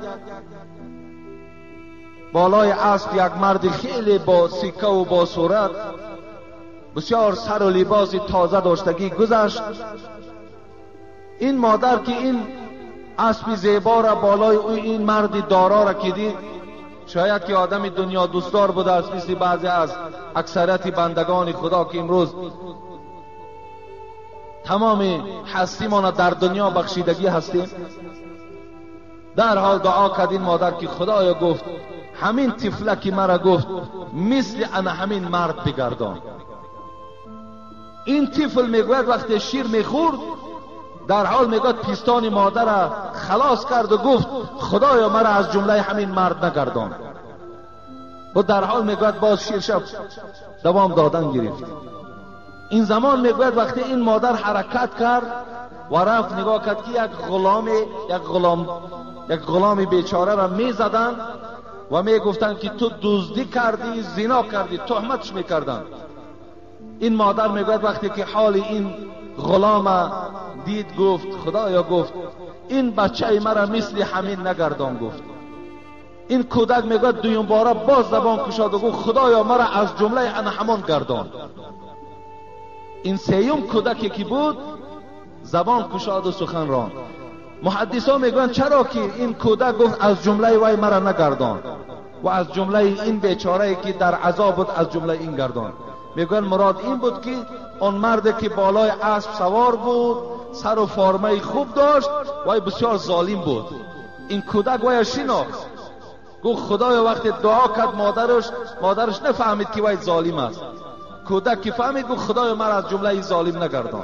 بالای اسب یک مرد خیلی با سکه و با صورت بسیار سر و لباس تازه داشتگی گذشت. این مادر که این اسب زیبا را بالای او این مرد دارا را که دید، شاید که آدم دنیا دوستدار بوده است، مثل بعضی از اکثریت بندگان خدا که امروز تمام هستیمان در دنیا بخشیدگی هستیم. در حال دعا کرد این مادر که خدایا، گفت همین طفله که مرا گفت مثل انا همین مرد بگردان. این طفل میگوید وقتی شیر میخورد در حال میگوید پیستان مادر را خلاص کرد و گفت خدایا مرا از جمله همین مرد نگردان. و در حال میگوید باز شیر شب دوام دادن گرفت. این زمان میگوید وقتی این مادر حرکت کرد و رفت نگاه کرد که یک غلام بیچاره را میزدند و میگفتند که تو دزدی کردی، زنا کردی، تهمتش میکردند. این مادر میگوید وقتی که حال این غلام دید گفت خدایا، گفت این بچه مرا مثل همین نگردان. گفت این کودک میگوید دویم باره باز زبان کشاد و گفت خدایا مرا از جمله انا همان گردان. این سیوم کودکی که بود زبان کشاد و سخن راند. محدثا میگویند چرا که این کودک گفت از جمله وی مرا نگردان و از جمله این بیچاره که در عذاب بود از جمله این گردان. میگویند مراد این بود که آن مرد که بالای اسب سوار بود، سر و فارمه خوب داشت، وی بسیار ظالم بود. این کودک وی شناخت، گفت خدایا وقتی دعا کرد مادرش نفهمید که وی ظالم است. کودک که فهمید گفت خدایا مرا از جمله این ظالم نگردان.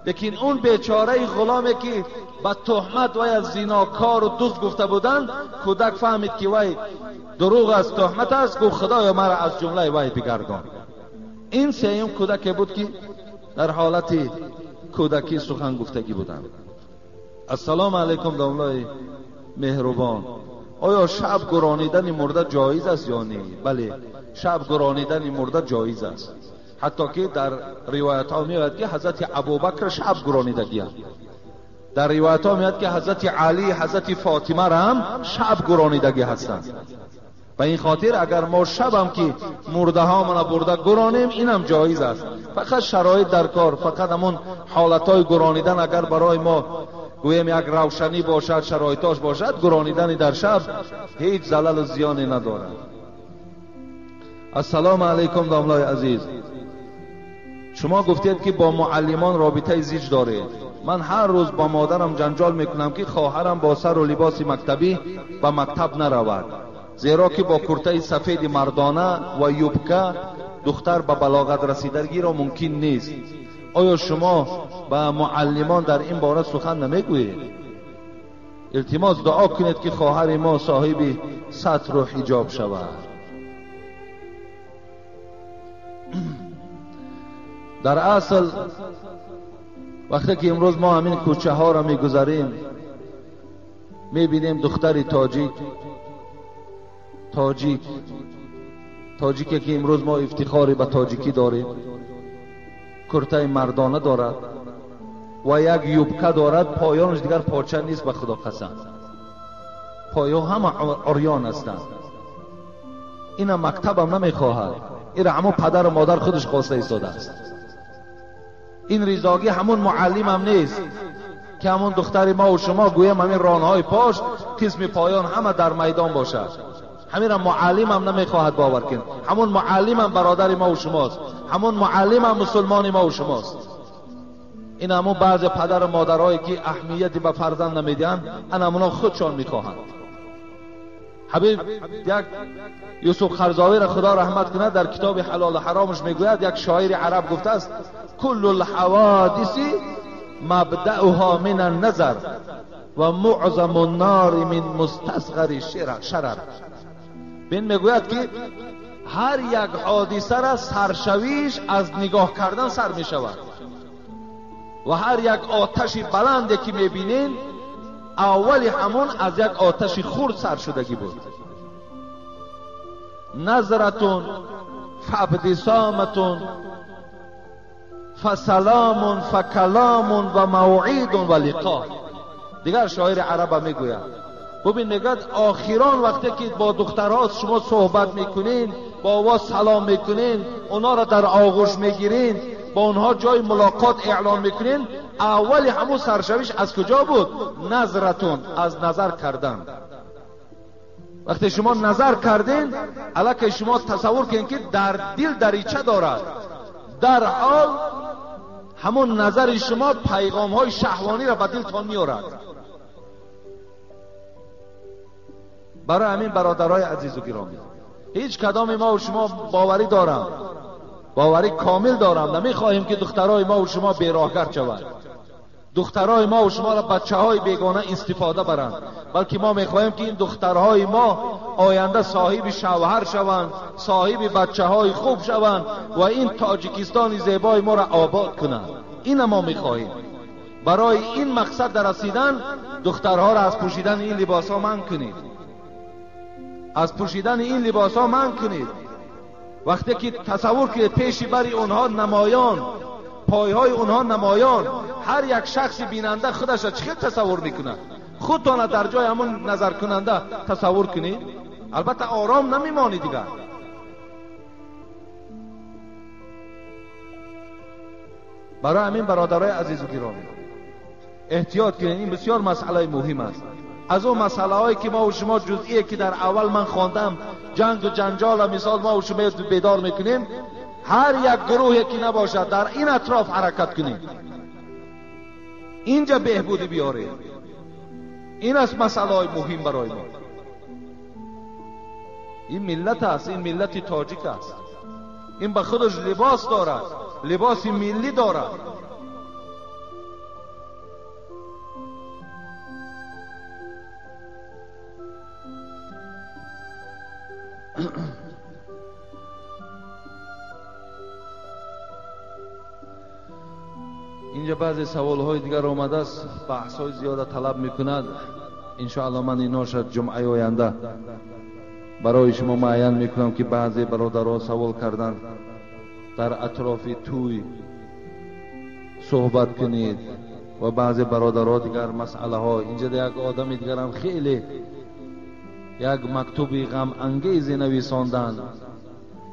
لیکن اون بیچاره غلامی که به تهمت وی از زیناکار و دزد گفته بودند، کودک فهمید که وی دروغ است، تهمت است، گفت خدایا مرا از جمله وی بگردان. این سیوم کودک بود که در حالت کودکی سخن گفتگی بودند. السلام علیکم داملای مهربان، آیا شب گرانیدن مرده جایز است یا نه؟ بله، شب گرانیدن مرده جایز است. حتی که در روایت ها میاد که حضرت ابوبکر شب گرانیدگی هست. در روایت ها میاد که حضرت علی، حضرت فاطمه را هم شب گرانیدگی هستند. به این خاطر اگر ما شبم که مرده ها من برده گرانیم اینم جایز است. فقط شرایط در کار، فقط همون حالتهای گرانیدن اگر برای ما گویم یک روشنی باشد، شرایطاش باشد، گرانیدن در شب هیچ زلل و زیانی ندارد. السلام علیکم داملای عزیز، شما گفتید که با معلمان رابطه زیج دارید. من هر روز با مادرم جنجال میکنم که خواهرم با سر و لباس مکتبی به مکتب نرود، زیرا که با کرته سفید مردانه و یوبکه دختر به بلاغت رسیدگی را ممکن نیست. آیا شما به معلمان در این باره سخن نمیگویید؟ التماس دعا کنید که خواهر ما صاحب ستر و حجاب شود. در اصل وقتی که امروز ما همین کوچه ها را میگذریم میبینیم دختر تاجیک، تاجیکی که امروز ما افتخاری به تاجیکی داریم، کرته مردانه دارد و یک یوبکه دارد، پایانش دیگر پارچه نیست، به خدا قسم پایان همه عریان هستند. اینا مکتبم نمیخواهد، این همون پدر و مادر خودش خواسته ایستاده است. این ریزاگی همون معلم هم نیست که همون دختر ما و شما گویم همین رانهای پاش قسم پایان همه در میدان باشد. همین معلم هم نمیخواهد باور کن. همون معلم هم برادر ما و شماست، همون معلم هم مسلمان ما و شماست. این همون بعض پدر و مادرهایی که اهمیتی به فرزند نمیدن، این همونا خودشان میخواهند. حبیب یک یوسف خرزاوی را خدا رحمت کند در کتاب حلال و حرامش میگوید یک شاعر عرب گفته است کل الحوادث مبدأها من النظر و معظم النار من مستصغر شرر. بین میگوید که هر یک حادثه را سرشویش از نگاه کردن سر میشود و هر یک آتش بلندی که میبینین اول همون از یک آتش خرد سر شدگی بود. نظرتون فابتسامتون فسلام فکلام و موعید و لقاء. دیگر شاعر عرب میگوید ببین، میگوید آخران وقتی که با دخترها شما صحبت میکنین، با آواز سلام میکنین، اونا را در آغوش میگیرین، با اونها جای ملاقات اعلان میکنین، اول همون سرشویش از کجا بود؟ نظرتون، از نظر کردن. وقتی شما نظر کردین الکی شما تصور کنین که در دل دریچه دارد، در حال همون نظر شما پیغام های شهوانی را به دلتان میارد. برای همین برادرای عزیز و گرامی، هیچ کدام ما و شما باوری دارم، باوری کامل دارم، نمیخواهیم که دخترای ما و شما بیراهگرد شوند، دخترای ما و شما را بچه های بیگانه استفاده برند، بلکه ما میخواهیم که این دخترهای ما آینده صاحب شوهر شوند، صاحب بچه های خوب شوند و این تاجیکستان زیبای ما را آباد کنند. این ما میخواهیم. برای این مقصد در رسیدن دخترها را از پوشیدن این لباس ها منع کنید، از پوشیدن این لباس ها منع کنید. وقتی که تصور کنید پیش بری اونها نمایان، پایهای اونها نمایان، هر یک شخص بیننده خودش را چه تصور میکنه؟ خودتان در جای همون نظر کننده تصور کنید، البته آرام نمیمانی دیگر. برای همین برادرای عزیز و گرامی احتیاط کنید، این بسیار مسئله مهم است. از اون مسئله هایی که ما و شما جزئیه که در اول من خواندم، جنگ و جنجال مثال ما و شما بیدار میکنیم، هر یک گروهی که نباشد در این اطراف حرکت کنیم، اینجا بهبودی بیاریم. این است مسئله های مهم برای ما. این ملت است، این ملت تاجیک است، این به خودش لباس دارد، لباس ملی دارد. اینجا بعضی سوال های دیگر آمده است، بحث های زیاده طلب میکند. انشاءالله من اینا شد جمعه آینده برای شما معین میکنم که بعضی برادرها سوال کردن در اطراف توی صحبت کنید و بعضی برادرها دیگر مسئله ها. اینجا یک آدم دیگر هم خیلی یک مکتوبی غم انگیزی نویساندند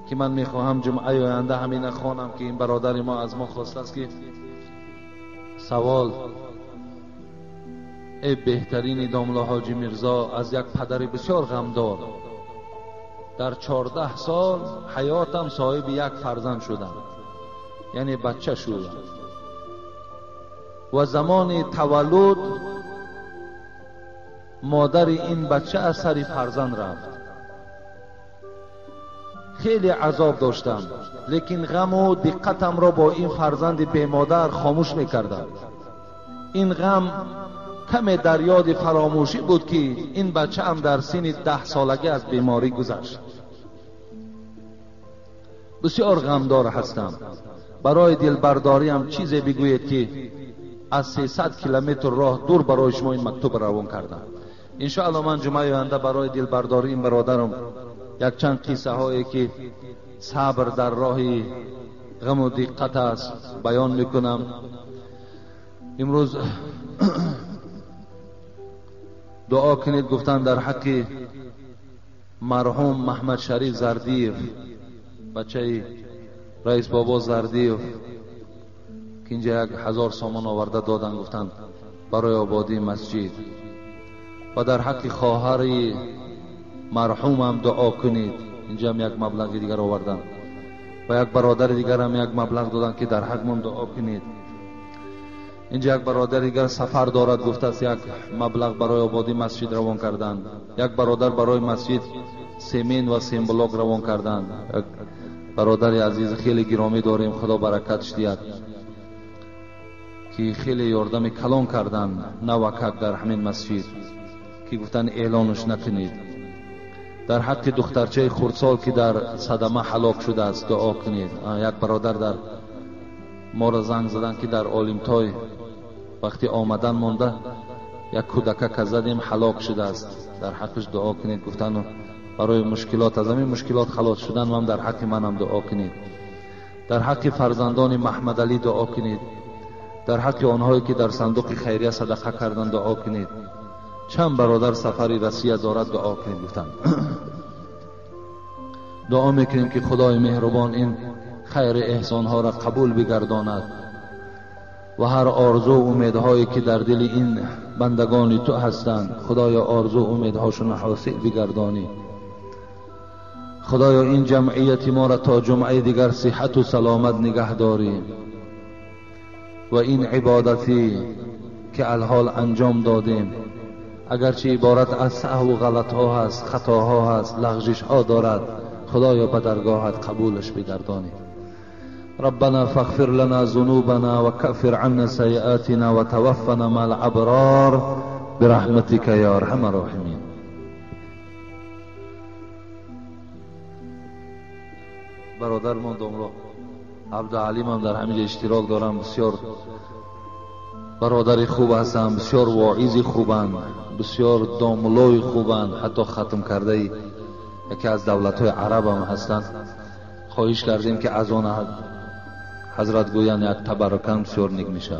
که من میخواهم جمعه آینده همین خوانم که این برادر ما از ما خواسته است که سوال ای بهترین داملا حاجی میرزا از یک پدر بسیار غمدار در 14 سال حیاتم صاحب یک فرزند شدم، یعنی بچه شدم و زمان تولد مادر این بچه از سر فرزند رفت. خیلی عذاب داشتم، لیکن غم و دقتم را با این فرزند بی مادر خاموش میکردم. این غم کم در یاد فراموشی بود که این بچه هم در سن 10 سالگی از بیماری گذشت. بسیار غمدار هستم. برای دلبرداری هم چیزی بگویید که از 300 کیلومتر راه دور برای شما این مکتوب روان کردم. انشاءالله من جمعه آینده برای دلبرداری این برادرم یک چند قصه هایی که صبر در راه غم و دقت است بیان میکنم. امروز دعا کنید گفتن در حق مرحوم محمد شریف زردیف، بچه رئیس بابا زردیف که اینجا 1000 سامان آورده دادن گفتن برای آبادی مسجد، و در حق خواهر مرحوم هم دعا کنید. اینجا هم یک مبلغ دیگر آوردن و یک برادر دیگر هم یک مبلغ دادن که در حق من دعا کنید. اینجا یک برادر دیگر سفر دارد گفته است یک مبلغ برای آبادی مسجد روان کردن. یک برادر برای مسجد سیمین و سیم بلاک روان کردن. یک برادر عزیز خیلی گرامی داریم، خدا برکتش دهد، که خیلی یاردم کلان کردن نوکک در همین مسجد که گفتن اعلانش نکنید. در حق دخترچه خردسال که در صدمه هلاک شده است دعا کنید. یک برادر در ما را زنگ زدن که در عالمتای وقتی آمدن مانده یک کودکه زدیم هلاک شده است، در حقش دعا کنید. گفتن برای مشکلات از همین مشکلات خلاص شدن هم در حق منم دعا کنید. در حق فرزندان محمد علی دعا کنید. در حق آنهایی که در صندوق خیریه صدقه کردن دعا کنید. چند برادر سفری رسیه دارد دعا کنید. گفتن دعا میکنیم که خدای مهربان این خیر احسانها را قبول بگرداند و هر آرزو و امیدهایی که در دل این بندگان تو هستند خدایا آرزو و امیدهاشون حاصل بگردانی. خدایا این جمعیت ما را تا جمعه دیگر صحت و سلامت نگه داری و این عبادتی که الحال انجام دادیم اگرچه عبارت از سهو و غلط ها هست، خطاها هست، لغزش ها دارد، خدایا به درگاهت قبولش بگردانی. ربنا فاغفر لنا ذنوبنا وكفر عنا سيئاتنا وتوفنا مع الابرار برحمتك يا ارحم الراحمين. برادرمان داملا عبدالعلیم هم در همین اشتراک دارم، بسیار برادر خوب هستند، بسیار واعظ خوبند، بسیار داملای خوبند، حتی ختم کرده یکی از دولت‌های عرب هم هستند. خواهش کردیم که از آن حضرت گویند یک تبرکان بسیار نیک میشه.